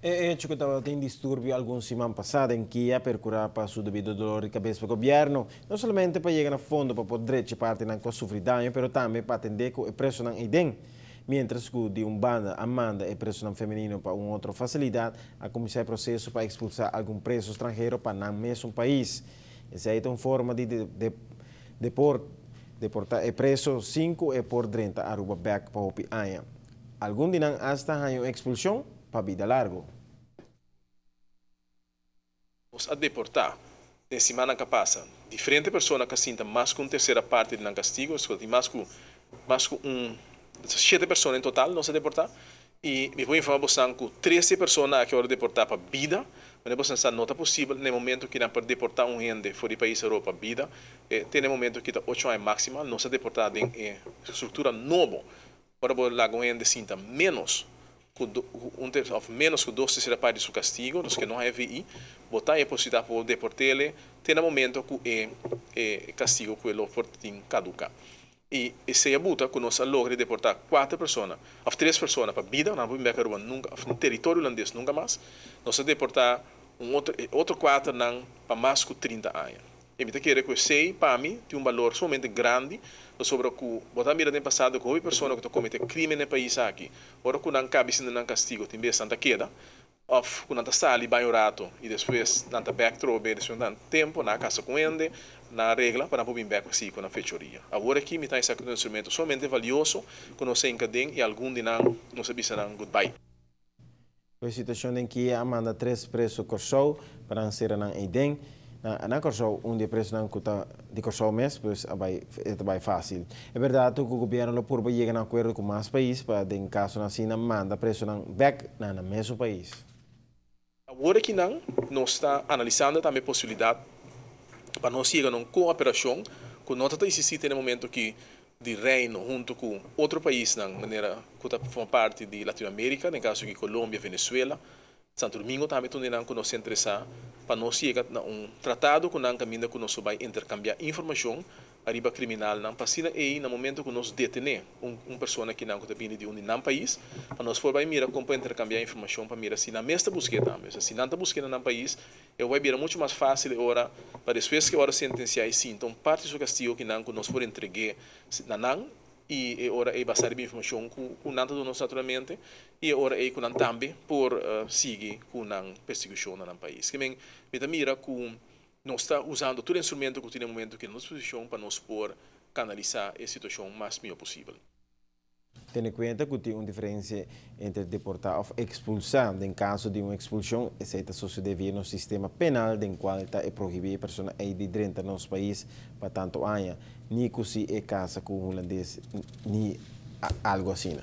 E hecho cu tabatin disturbio algun siman pasa den KIA a percura pa su debido dolor di cabes pa gobierno, no solamente pa yega na fondo pa por drecha partinan cu a sufri daño, pero tambe pa atende cu e presonan eyden. Mientras cu di un banda a manda e presonan femenino pa un otro facilidad, a cuminsa e proceso pa expulsa algun preso stranhero pa nan mesun pais. Esey ta un forma di deporta e preso sin cu e por drenta Aruba bek pa hopi aña. Algun di nan hasta haya un expulsion pa bida largo. Nos a deporta den simannan cu a pasa diferente persona cu a sinta mas cu un tercera parti di nan castigo, esaki tin mas cu un shete persona en total nos a deporta y mi por informa boso cu 13 persona aki a wordo deporta pa bida. Manera boso sa, no ta posibel na momento cu nan por deporta un hende for di pais Europa bida, tin momento cu ta 8 aña maximo. Nos a deporta den structura nobo pa por laga un hende sinta menos cu un of menos cu dos tercera parti di su castigo, nos cu no ta VI, bo ta e posibilidad pa deport'e te na momento cu e castigo cu e por tin caduca. Y esey a buta cu nos a logra deporta cuater persona, of tres persona pa bida, no por Aruba nunca, of na teritorio hulandes nunca mas. Nos a deporta un otro cuater nan pa mas cu 30 aña. Y mi ta kere cu esey, pa mi, tin un balor sumamente grandi, sobre cu bo ta mira den pasado cu persona cu ta comete crimen na e pais aki, ora cu nan caba nan castigo, tin bes nan ta keda, of cu nan ta sali bay un rato y despues nan ta back trobe, despues nan tempo, nan casa cu hende, nan regla pa nan por bin back asina cu nan fechoria. Awor aki mi ta esaki un instrumento sumamente valioso cu nos a encadena y algun di nan nos a bisa nan goodbye. E situacion den cu a manda tres preso Corsou pa nan sera nan eyden. Na Corsou, un di e presonan cu ta di Corsou mes, pues ta bay facil. E berdad cu gobierno lo por yega na acuerdo cu mas pais pa den caso asina manda presonan back na mesun pais. Awor aki nan, nos ta analisando tambe e posibilidad pa nos yega na un cooperacion cu no ta existi na momento cu di Reino hunto cu otro paisnan, manera cu ta forma parti di Latinoamerica, den caso aki Colombia, Venezuela, Santo Domingo tambe, unda nan cu nos ta interesa pa nos yega na un tratado cu nan caminda cu nos bay intercambia informacion ariba criminalnan, pa asina ey na momento cu nos detene un persona cu nan ta bini di un di nan pais, pa nos por bay mira con pa intercambia informacion pa mira si nan mes ta busca tambe. Si nan ta busca na nan pais, e bay bira mucho mas facil ora pa despues cu ora sentencia y sinta un parti di su castigo cu nan cu nos por entrega na nan y ora e basa riba informacion cu nan ta duna naturalmente y ora e cu nan tambe por sigui cu nan persecucion na nan pais. Kiermen, mi ta mira cu nos ta usando tur instrumento cu tin na momento cu na nos disposicion pa nos por canalisa e situacion mas miho posibel. Tene cuenta cu tin un diferencia entre deporta of expulsa. Den caso di un expulsion, esey ta sucede via un sistema penal den cual ta prohibi e persona ey di drenta nos pais pa tanto aña. Ni cu si e casa cu hulandes, ni algo asina.